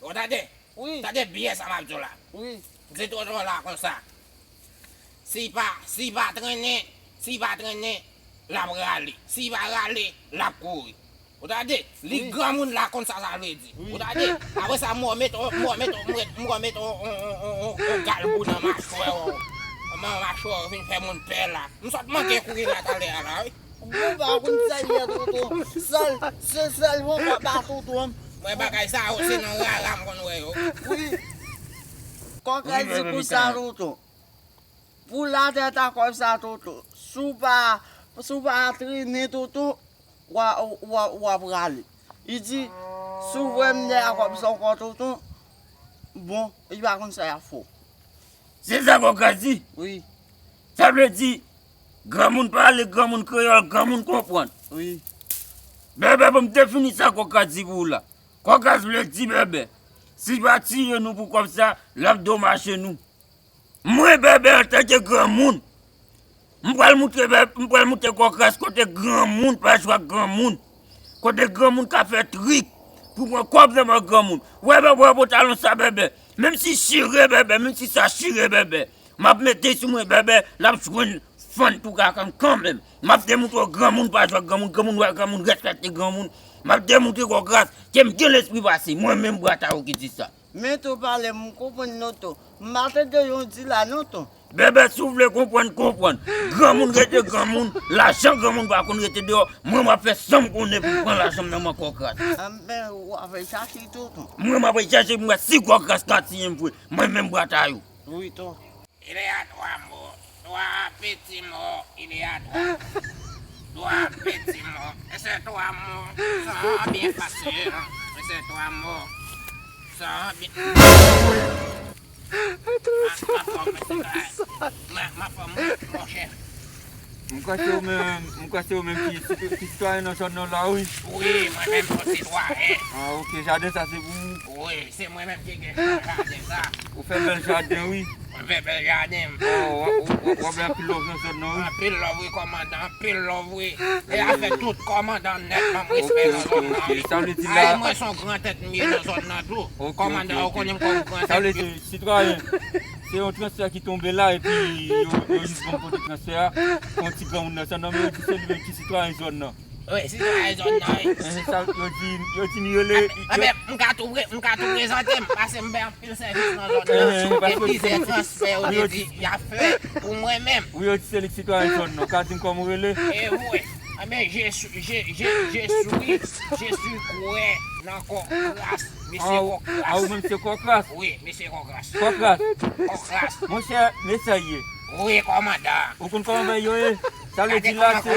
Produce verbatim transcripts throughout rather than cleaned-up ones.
Ou tande? Wi. Tande byen sa m ap di w la. Wi. M di Toto la konsa. Si pa, si pa trennen, si pa trennen, l ap rale. Si pa rale, l ap kouri. Ou tande? Li granmoun la konn sa sa vle di. Ou tande? Apre sa, mwen mete, mwen mete, mwen mete yon, yon, yon, yon, yon, yon galbou nan machwè w. Nan machwè w vin fè moun pè la. M sot manke kouri la talè a la, wi. Ou pa konn sa l ye, Toto. Sèl, se sèl yon papa Toto. Mwen bagay sa yo, se nan rara m konn wè yo. Wi. Kòk la di konsa, Toto. Pou latè ta kòb sa, Toto. Si w pa, si w pa trennen, Toto, w a, w a, w ap rale. Li di, si w vwè m dèyè kòb sa ankò, Toto, bon, li pa konn sa y ap fè w. Se sa kòk la di? Wi. Sa vle di, granmoun pale, granmoun kreyòl, granmoun konprann. Wi. Bèbè, ban m defini sa kòk la di pou ou la. Kòk la vle di, Bèbè, si pa tiye nou pou kòb sa, l ap domaje nou. Mwen, Bèbè, antanke granmoun, m pral moutre Bèbè, m pral moutre Kòkras kote granmoun pa jwe ak granmoun, kote granmoun ka fè trik pou pran kòb nan men granmoun. Wè, Bèbè, wè pantalon sa, Bèbè, menm si chire, Bèbè, menm si sa chire, Bèbè, m ap mete sou mwen, Bèbè, l ap jwenn fann tou ka kanmenm. M ap demoutre w granmoun pa jwe ak granmoun, granmoun wè granmoun, respekte granmoun. M ap demoutre Kòkras ke m gen lespri pase, mwen menm Bratayou ki di sa. Men Toto pale, m konprann non Toto. M pa tande yon di la non Toto. Bèbè, si w vle konprann, konprann. Granmoun rete granmoun, lajan granmoun pa konn rete deyò. Mwen, m ap fè sa m konnen pou m pran lajan m nan men Kòkras. Anben, w ap al chache Toto. Mwen, m ap al chache pou m wè si Kòkras ka tiye m vre. Mwen menm Bratayou. Wi, Toto. Il y a trois mots, trois petits mots, il y a trois, trois petits mots. Et ces trois mots sont bien faciles. Et ces trois mots sont bien. Ma, ma fòm, mesye, ma, ma fòm, monchè. M kwè se ou menm, m kwè se ou menm ki, ki sitwayen nan zòn nan la, wi. Wi, mwen menm, yon sitwayen. Ah, ok, jaden sa se pou ou? Wi, se mwen menm ki gen jaden sa. Ou fè bèl jaden, wi. Mwen fè bèl jaden. Oh, w, w, w, w ap bay anpil love nan zòn nan, wi. Anpil love, wi, kòmandan, anpil love, wi. E afè tout kòmandan nèt, ban m respè nan zòn nan, wi. Sa vle di la. Ay, mwen se yon gran tèt m ye nan zòn nan tou. Ok, kòmandan, ok, ou konnen m kòm gran tèt m ye. Sa vle di, sitwayen, se yon transfè ki tonbe la, epi yo, yo jis ban m kote transfè a, yon ti granmoun nan zòn nan, men yo di se li menm ki sitwayen zòn nan. Wi, sitwayen zòn nan, wi. Eh, sa, yo di, yo di m rele, anben, anben, m ka tou pre-, m ka tou prezante m, paske m fè anpil sèvis nan zòn nan. Eh, eh, paske e plizyè transfè yo te di y ap fè pou mwen menm. Wi, yo di se li k sitwayen zòn nan. Ou ka di m kòman w rele? E wi. Anben, je suis, je, je, je suis, je suis kwè nan Kòkras, mesye Kòkras. Ah, ou menm se Kòkras? Wi, mesye Kòkras. Kòkras. Kòkras. Monchè, mesye ye. Wi, kòmandan. Ou konn kòman bagay yo ye? Sa vle di la, se,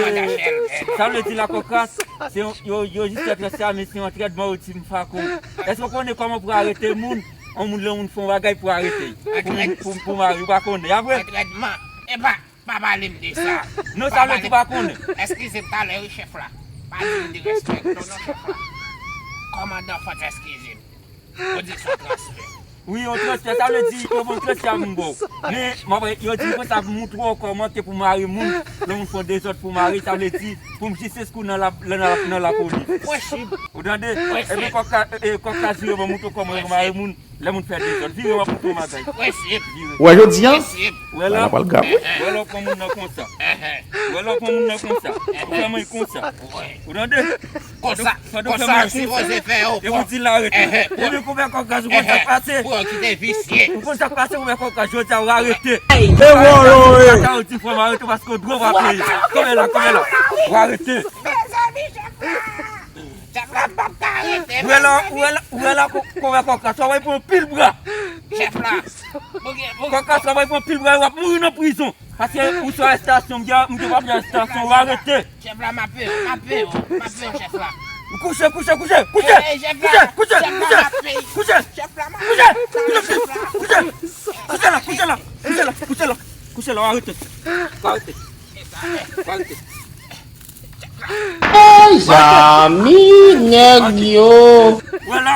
sa vle di la, Kòkras, se yon, yo, yo jis fè transfè a, men se yon antrèdman yo di m fako. Èske w konnen kòman pou arete moun? Yon moun, lè yon moun fè yon bagay pou arete l. Pou, pou, pou mare, ou pa konnen. A vre? Antrèdman. Epa, pa pale m de sa. Non, sa vle di ou pa konnen. Eskize m talè, wi, chèf la. Pa di m de respè, non, chèf la. Kòmandan, fò t eskize m. Yo di se yon transfè. Wi, yon transfè, sa vle di, yo ban m transfè a pou m ba w. Men, m ap, yo di m konsa pou m moutre w kòman ke pou mare moun, lè moun fè yon dezòd pou mare, sa vle di, pou m jis eskou nan la, nan la, nan lapolis. Posib. Ou tande? Posib. Epi kòk la, e, kòk la vire ban m moutre w kòman yo mare moun, lè moun fè dezòd. Vire, m ap moutre w bagay. Posib. Vire. Ou wè jodi a? Posib. Wè la, wè la, w pran moun nan konsa. Wè la, w pran moun nan konsa. Ou fè mwen konsa. Ou tande? Konsa, konsa yo sipoze fè yo. Epi w di l arete. Epi konpè Kòkras, ou konn sa k pase? Pou yo kite visye. Ou konn sa k pase, konpè Kòkras, jodi a w arete. E wolo e. Kaka yo di fò m arete paske w dwe w pa peye. Konpè la, konpè la. W arete. Mezanmi, chèf la. Chèf la p ap ka arete. Ou wè la, ou wè la, ou wè la, konpè Kòkras, w ap pran pil bra. Chèf la. Kòkras, w ap pran pil bra, w ap mouri nan prizon. Paske ou sou arestasyon, m gen, m gen papye arestasyon, ou arete. Chèf la, m ap peye w, m ap peye w, m ap peye w, chèf la. Kouche, kouche, kouche, kouche, kouche, kouche, kouche, kouche, kouche, kouche, kouche la, kouche la, kouche la, kouche la, kouche la, ou arete, ou arete, ou arete. Mezanmi, nèg yo. Wè la.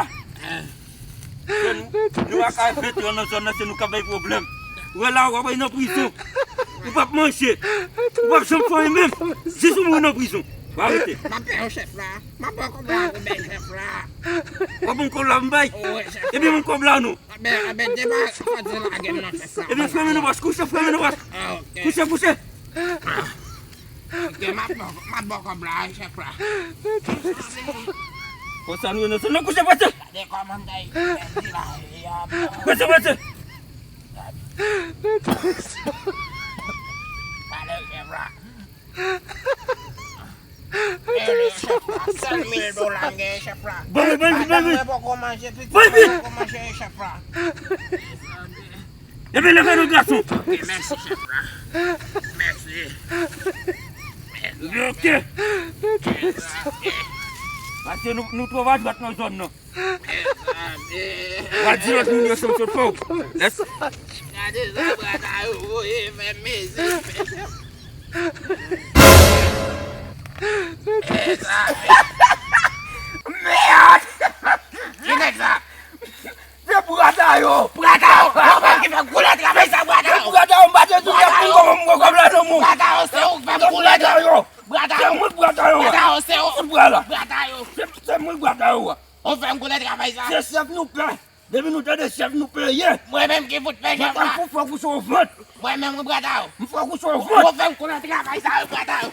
Se nou, nou pa ka mete yo nan zòn nan, se nou k ap bay pwoblèm. Ou wè la, w ap al nan prizon. Ou p ap manje. Ou p ap janm fè anyen menm. Jis ou mouri nan prizon. W ap rete. M ap peye w, chèf la. M ap ba w kòb la, ou bay chèf la. W ap ban m kòb la, m bay? Wi, chèf la. Epi ban m kòb la, non. Ebyen, ebyen, depa fòti lage m nan, chèf la. Ebyen, fèmen nan pòch, kouche, fèmen nan pòch. Ah, ok. Kouche, kouche. Ok, m ap ba w, m ap ba w kòb la, chèf la. Konsa nou ye nan zòn nan, kouche, pase. Gade kòman nèg pèdi la, ya. Pase, pase. Pale, chèf la. Ele, chèf la, sèl mil dola m genyen, chèf la. Ban li, ban li, ban li. Madanm mwen poko manje, pitit mwen poko manje, chèf la. Ebyen, leve non, gason. Ok, mèsi, chèf la. Mèsi. Ok. Mèsi. Paske nou, nou twò adwat nan zòn nan. W a di lòt moun yo se m sot fè w. Lès. Gade sa brada yo voye fè mezi. Mèd! Ki nèg sa? Se brada yo! Brada yo! Yo menm ki fè koulè travay sa, brada yo! Brada yo, m pa te di w fè koulè, m pran kòb la nan men w. Brada yo, se ou ki fè koulè travay. Brada yo! Se mwen brada yo a. Brada yo, se ou. Kout bra la. Brada yo. Se, se mwen brada yo a. Ou fè m konnen travay sa. Se chèf nou pè. Depi nou tande chèf nou peye. Mwen menm ki fout pè chèf la. Mwen fè w kouche w vant. Mwen menm wi brada yo. M fè w kouche w vant. Ou fè m konnen travay sa yo brada yo.